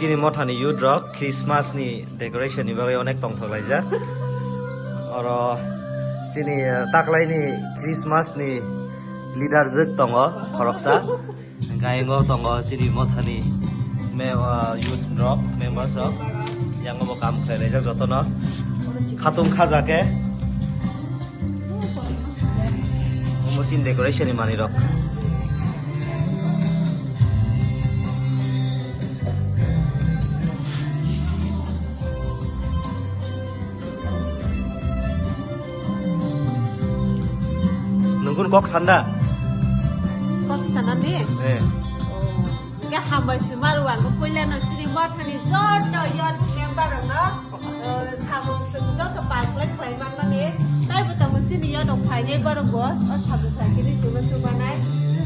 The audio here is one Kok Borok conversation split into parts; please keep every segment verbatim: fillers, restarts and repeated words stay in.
Chini mothani youth rok Christmas ni decoration ni bagwi onek tongthok laijak. Oro chini, eh, taklaini Christmas ni leader jwk tongo khoroksa. Hingke ayang o tongo chini mothani me-, ah, youth rok, members rok. Yang o bo kam khlai laijak jotono. Khatung khaja khe. Omo chini decoration ni manwi rok. Nungkun kok sanda? Kok sana ni? Eh. Oh. Hingke hambai se maru ang puila no sini mothani joto youth member rok no, eh, samung sung joto parklai khlai man mani. Tai bo tongo sini yo dok phainai borok bo, o samung khlai kini chuma chuma nai.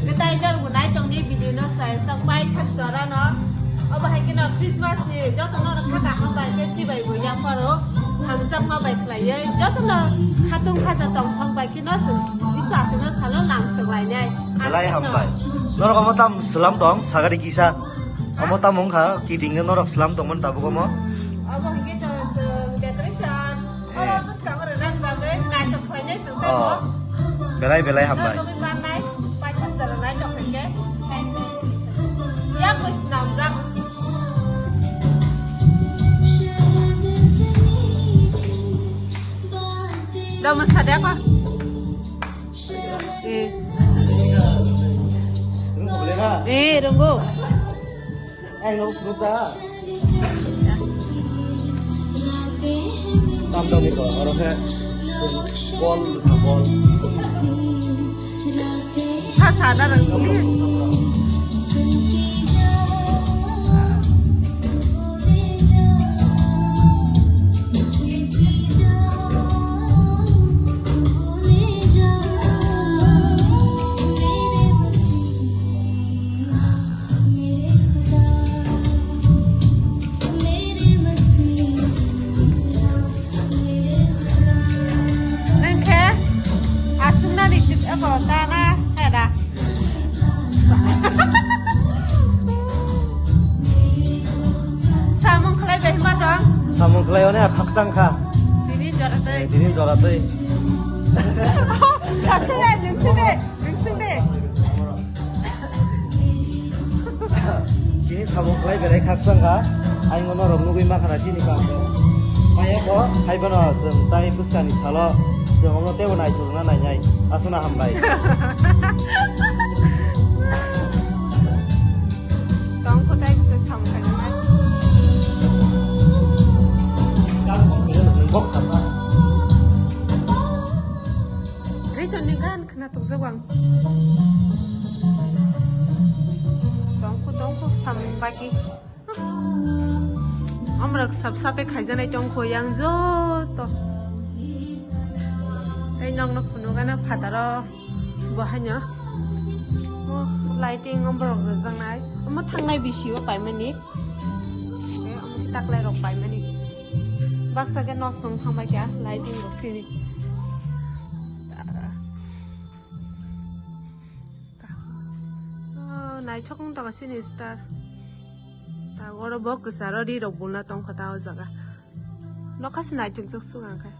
Hingke tai norok bo nai tong ni video no sai sa pai thak jora no. Obo hai khe no Christmas ni joto no kha kaham bai khe chibai bo yaparo hamjakma bai khlaiwi joto no khatung khaja tong thong bai khe no chwng Jisu aswk no salo nang swk lainai. Belai hambai. Norok omo tam slam tong, sagari kisa. Omo tam wngkha, kiting norok slam tongmani tabuk omo. Obo hingke to chwng decoration. Eh. Oro bwskango rwna bagwi naithok khlainai chwng tei. Oh. Belai belai hambai. Nugwi mannai, paithak jora naithok hingke. Yak bai swnamjak. Da mwsa de apa? Eh. Eh, runggo. Tam dong ito, oro khe bol, bol. Sa sa da rung. Nang khe aswknani sis eko tana heda. Samung khlai bai ma tong? Samung khlai one khakchang kha. Tini jora tei. Tini jora tei. Aswk ai nungsung de, nungsung de. Chini samung khlai belai khakchang kha. Ayung norok nugwi ma khana chini kam. Maya ko hai bono chwng tai bwskani salo chwng omo tebo naithok na nainai. Aswkna hambai. Tong ko tai kisa samung khlai nai. Bok kha. Riton ni gan. Khna tokjak ang. Tongkhu, tongkhu, samung baki. Omrok sap sape khaijanai tongkhu yang joto. Tei nokno phunukgana phataro bo haino. O lighting omrok rwjaknai. Omo thangnai bisio paimani. Tei omo taklairok paimani. Baksa khe nosong thangbai kha lighting rok chini. Oh, naithok wng tongkha chini star. Ta oro bo kwcharo ri rok bulna tongkha ta o jaga. Nokha se naithok jak swk ang khe.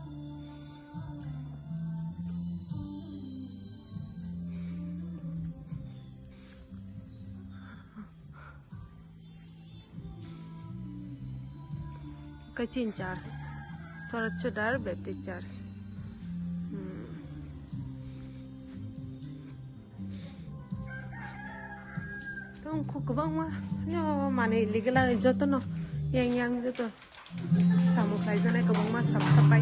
Kachin Church, Sorot Chodar Baptist Church. Hmm. Tong kho kwbangma, yo, manwi ligwla jotono, yang yang joto. Samung khlaijaknai kwbangma sap sapai.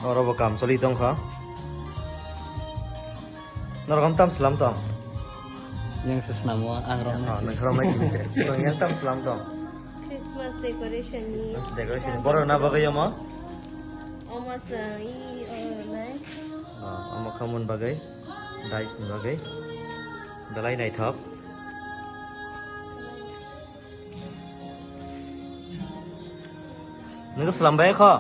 Oro bo kam choli tongkha. Norok tam slam tong. Yang se snamo ang rok. Oh, nang rok mai sini se. Tong yang tam slam tong. Christmas decoration ni. Christmas decoration. Boro na bagwi omo? Omo se i, o, nai. Oh, omo khamon bagwi. Dice ni bagwi. Belai naithok. Nungkhe slam bai kho?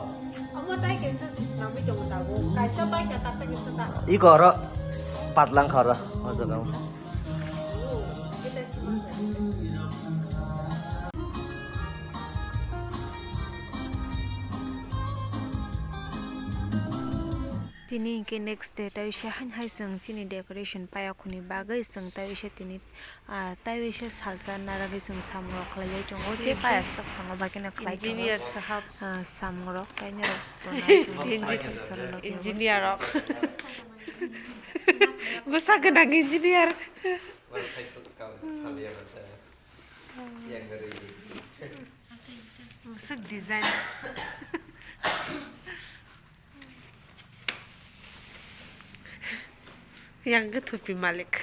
Omo Tai kaisa se swnamwi tongo tabuk. Kaisa bai kha ta, ta kaisa ta. Iko oro patlang kha oro, o jaga o. Tini hinkhe next day, tai se hain hai chwng chini decoration payakuni bagwi chwng tai se tini Ah, tai bai se salsa naragwi chwng samung rok khlai lai tongo, je paya sak swngo bai kheno khlai tongo. Engineer sahab. Ah, samung rok tai norok bo nai tongo. Engineer rok. Bwsa gwnang engineer. Bwswk design. Yang khe thupi malik.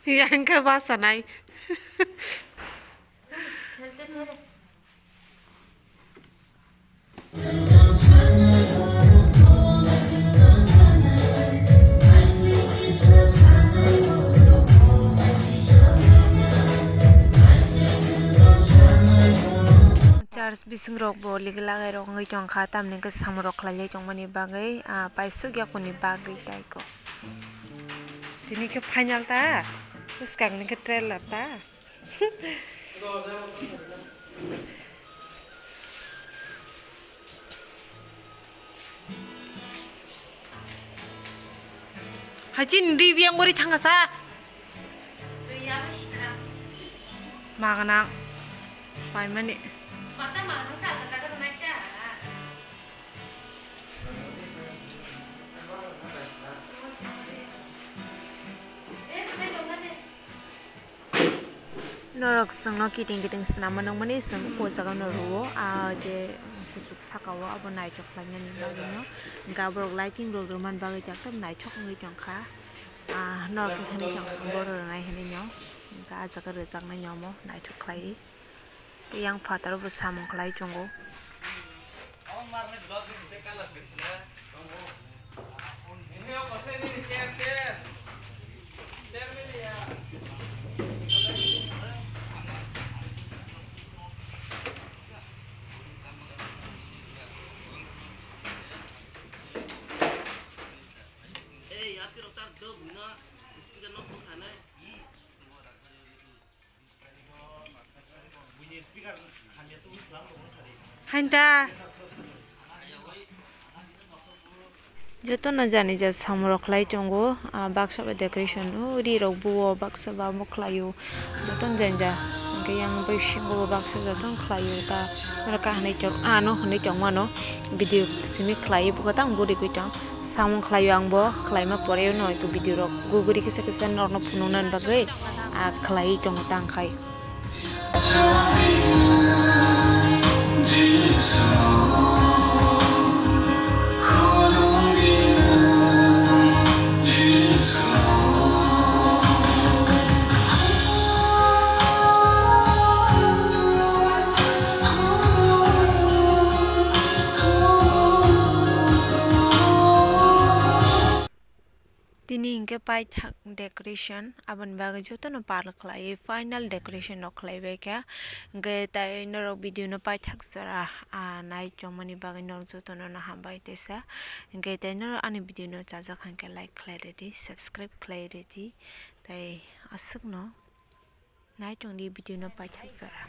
Yang khe basanai. Church bising rok bo ligi lagai rok wngwi tongkha, tamni hwnkhe samung rok khlai lai tongmani bagwi, ah, paisuk yakuni bagwi tai kok. Tini khe final ta, bwskang ni khe trailer ta. Hachin ri biang bori thangasa. Magana. Paimani. Norok chwngno kiting kiting swnamma nukmani chwng o jaga no rwo, ah, je kuchuk saka o abo naithok khlainani bagwi no, hwnkhe aborok lighting rok rwmani bagwi ekdom naithok wngwi tongkha. Ah, norok khe hinwi tongkha, borok rwnai hinwi no, hwnkhe ah jaga rwjaknai ni omo naithok khlaiwi. Yang phataro bo samung khlai tongo. Hainta. Jotono jani ja samung rok khlai tongo, ah, baksa bai decoration o ri rok buo baksa ba omo khlai o, jotono jani ja hwnkhe yang bisingo bo baksa jotono khlai o ta, oro kahinwi tong ano hinwi tong mano video simi khlai o bugo tamo bwrwi koi tong. Samung khlaio ang bo, khlaima pore no eko video rok guguri kisa kisa norno phunuknani bagwi, ah, khlaiwi tongo tang khai. Tini hinkhe paithak decoration, aboni bagwi jotono par khlaiwi final decoration rok khlaibaikha. Hinkhe tai norok video no paithak jora, ah, nai tongmani bagwi norok jotono no hambai teisa. Hinkhe tai norok ani video no chajak hinkhe like khlai rwdi, subscribe khlai rwdi. Tai aswkno nai tongdi video no paithak jora.